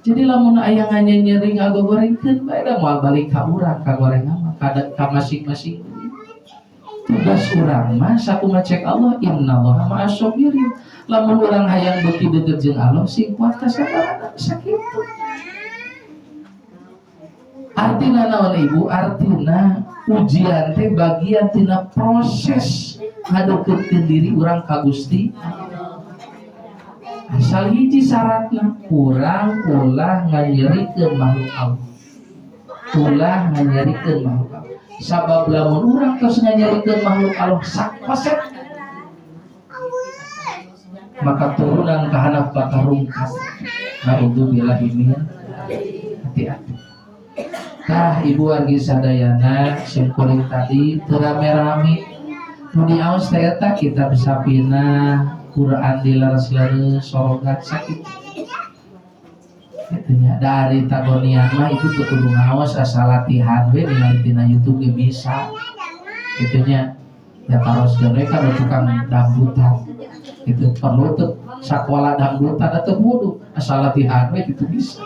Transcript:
Jadi lamun aya nganyeri, ngagogorengkeun bae, da moal balik ka urang, ka gorengan mah ka masing-masing. Tugas urang mah sakumaha cek Allah, innallaha ma'as sabirin. Lamun urang hayang beuki deukeut jeung Allah, sing kuat kasabaran, sakitu. Artina naon, Ibu? Artina ujian teh bagian tina proses ngadeukeutkeun diri urang ka Gusti. Asal hiji syaratna, urang ulah nganyerikeun makhluk Allah, ulah nganyerikeun makhluk Allah. Sabab lamun urang tos nganyerikeun makhluk Allah sakoset, maka turunan kahanap bakal rungkad. Naudzubillahi min. Hati-hati. Tah, Ibu, wargi sadayana, simkuring tadi teu rame-rame. Nu diaos teh eta kitab Safinah, Quran dileres-leres, sorogat, sakitu. Gitu nya. Dari tagonian mah itu teu kudu ngaos, asal latihan we, ningali tina YouTube ge bisa. Gitu nya. Ya taroskeun we ka tukang dangdutan. Itu perlu tuh sakola dangdutan atau kudu, asal latihan we gitu bisa.